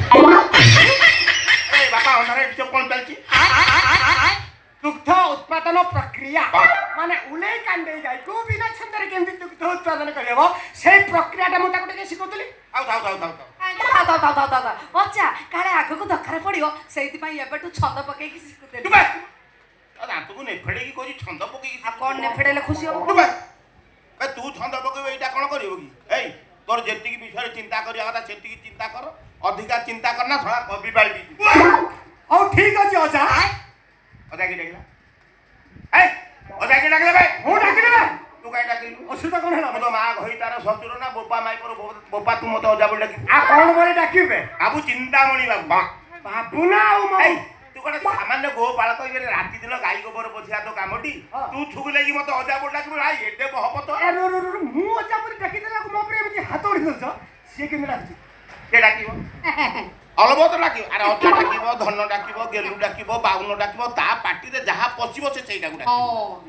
ଏ ବାପା, ଅନ୍ଧାର, ଏଠି ସବୁ କଣ ଚାଲିଛି? ଦୁଗ୍ଧ ଉତ୍ପାଦନ ପ୍ରକ୍ରିୟା, ମାନେ ଉଲେଇ କାଣ୍ଡେଇ ଗାଈକୁ ବିନା ଛନ୍ଦରେ କେମିତି ଦୁଗ୍ଧ ଉତ୍ପାଦନ କରିହେବ, ସେଇ ପ୍ରକ୍ରିୟାଟା ମୁଁ ତାକୁ ଟିକେ ଶିଖଉଥିଲି। ଥାଉ ଥାଉ ଥାଉ ଥାଉ ଥାଉ। ଥାଉ ଥାଉ ଥାଉ ଥାଉ ଥାଉ ଥାଉ। ଅଜା, କାଳେ ଆଗକୁ ଦରକାର ପଡିବ, ସେଇଥିପାଇଁ ଏବେଠୁ ଛନ୍ଦ ପକେଇକି ଶିଖୁଥିଲି। ଚୁପ୍। ଦାନ୍ତକୁ ନେଫେଡେଇକି କହୁଛି ଛନ୍ଦ ପକେଇକି। ଆଉ କଣ ନେଫେଡେଇଲେ ଖୁସି ହବ? ଚୁପ୍। ଏ ତୁ ଛନ୍ଦ ପକେଇବୁ, ଏଇଟା କଣ କରିବ କି? ଏଇ ତୋର ଯେତିକି ବିଷୟରେ ଚିନ୍ତା କରିବା କଥା ସେତିକି ଚିନ୍ତା କର, ଅଧିକା ଚିନ୍ତା କର ନା, ଶଳା କବି ପାଲଟି। ହଉ, ଠିକ ଅଛି ଅଜା। ଅଜା କି ଡାକିଲା? ଏଇ, ଅଜା କି ଡାକିଲା ବେ? ମୁଁ ଡାକିଲି। ତୁ କାଇଁ ଡାକିଲୁ? ଅସୁବିଧା କଣ ହେଲା? ମୁଁ ତ ମା ଘଇ ତାର ଶ୍ୱଶୁର ନା ବୋପା ମାଇପର ବୋପା, ତୁ ମତେ ଅଜା ବୋଲି ଡାକିବୁ? ଆଉ କଣ ବୋଲି ଡାକିବେ? ବାବୁ ଚିନ୍ତାମଣି ବାବୁ। ବାବୁ ନା ଆଉ ମୋ ଏଇ, ତୁ ଗୋଟେ ସାମାନ୍ୟ ଗୋପାଳକ, ଇଏ ରାତି ଦିନ ଗାଈ ଗୋବର ପୋଛିବା ତୋ କାମଟି। ତୁ ଛୁଗୁଲେଇକି ମତେ ଅଜା ବୋଲି ଡାକିବୁ? I, ଏଡେ ହବ ତ। ଏ ରୁ ରୁ ରୁ, ମୁଁ ଅଜା ବୋଲି ଡାକିଦେଲାକୁ ମୋ ଉପରେ ଏମିତି ହାତ ଉଠି ଦଉଛ। ସିଏ କେମିତି ଡାକୁଛି? କିଏ ଡାକିବ? ଅଲବତ ଡାକିବ। ଆରେ, ଅଜା ଡାକିବ, ଧନ ଡାକିବ, ଗେଲୁ ଡାକିବ, ବାଉନ ଡାକିବ, ତା ପାଟିରେ ଯାହା ପଶିବ ସେ ସେଇଟାକୁ ଡାକିବ।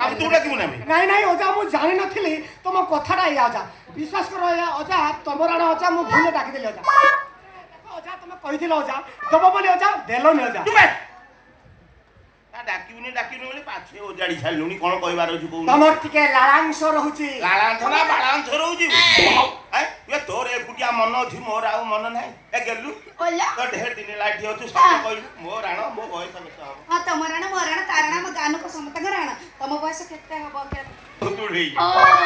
ଆଉ ତୁ ଡାକିବୁ ନା ବେ? ନାଇଁ ନାଇଁ ଅଜା, ମୁଁ ଜାଣିନଥିଲି ତମ କଥାଟା ଏଇଆ। ଅଜା, ବିଶ୍ୱାସ କର ଏଇଆ ଅଜା, ତମର ଆଣ ଅଜା, ମୁଁ ଭୁଲରେ ଡାକିଦେଲି ଅଜା। ଦେଖ ଅଜା, ତମେ କହିଥିଲ ଅଜା ଦବ ବୋଲି, ଅଜା ଦେଲନି ଅଜା। ଚୁପ୍। ତା ଡାକିବୁନି ଡାକିବୁନି ବୋଲି ପାଛେ ଓଜାଡି ସାରିଲୁଣି। କଣ କହିବାର ଅଛି କହୁନୁ? ତମର ଟିକେ ଲାଳାଂଶ ରହୁଛି। ଲାଳାଂଶ ନା ବାଳାଂଶ ରହୁଛି? ଏ ତୋର ଏକୁଟିଆ ମନ ଅଛି, ମୋର ଆଉ ମନ ନାହିଁ? ଏ ଗେଲୁ, ତ ଢେର ଦିନ ହେଲା ଏଠି ଅଛୁ, ସତ କହିଲୁ, ମୋ ରାଣ, ମୋ ବୟସ କେତେ ହବ? ହଁ, ତମ ରାଣ, ମୋ ରାଣ, ତା ରାଣ, ଆମ ଗାଁ ଲୋକ ସମସ୍ତଙ୍କ ରାଣ। ତମ ବୟସ କେତେ ହବ? ତୁଳେଇ। ଓ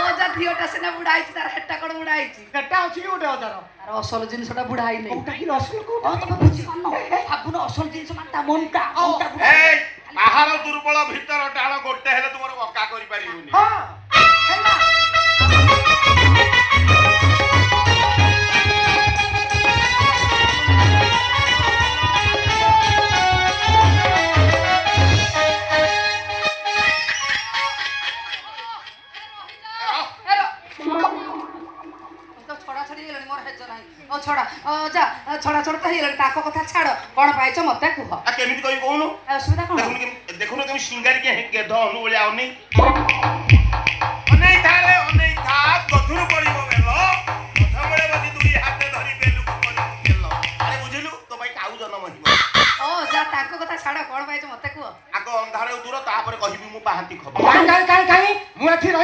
ଅଜା, ଧିଅଟା ସିନା ବୁଢା ହେଇଛି, ତାର ହେଟା କଣ ବୁଢା ହେଇଛି? ସେଟା ଅଛି କି ଗୋଟେ ଅଜାର? ତାର ଅସଲ ଜିନିଷଟା ବୁଢା ହେଇନି। କୋଉଟା କି ଅସଲ କୋଉଟା? ହଁ, ତମେ ବୁଝିପାରୁନ, ଭାବୁନ, ଅସଲ ଜିନିଷ ମାନେ ତା ମନଟା, ମନଟା ବୁଢା। ଏ ବାହାର ଦୁର୍ବଳ ଭିତର ଟାଣ, ଗୋଟେ ହେଲେ ତୁମର ବକା କରିପାରିବୁନି। ହଁ, ହେଲା। ତ ଛଡା ଛଡି ହେଇଗଲାଣି, ମୋର ହେଜ ନାହିଁ। ଓ ଛଡା ଯା, ଛଡା ଛଡା ତ ହେଇଗଲାଣି। ତାଙ୍କ କଥା ଛାଡ, କଣ ପାଇଛ ମତେ କୁହ। ଆ କେମିତି କହିବି କହୁନୁ? ଅସୁବିଧା କଣ? ଦେଖୁନୁ କେମିତି, ଦେଖୁନୁ କେମିତି ସିଙ୍ଗାରିକି ଗେଧ ଅନୁ ଭଳିଆ ଅନେଇ ଅନେଇ ଥାରେ, ଅନେଇ ଥା, ଗଛରୁ ପଡିବ ବେଲ, ଗଛ ମୂଳେ ବସି ଦୁଇ ହାତେ ଧରି ବେଲୁକୁ କରିବୁ ତେଲ। ଆରେ ବୁଝିଲୁ, ତୋ ପାଇଁ କାଉ ଜନ୍ମ ହେଇବ। ଓ ଯା, ତାଙ୍କ କଥା ଛାଡ, କଣ ପାଇଛ ମତେ କୁହ। ଆଗ ଅନ୍ଧାର ଦୂର, ତାପରେ କହିବି ମୁଁ ପାହାନ୍ତି ଖବର। କାଇଁ କାଇଁ କାଇଁ କାଇଁ, ମୁଁ ଏଠି ରହି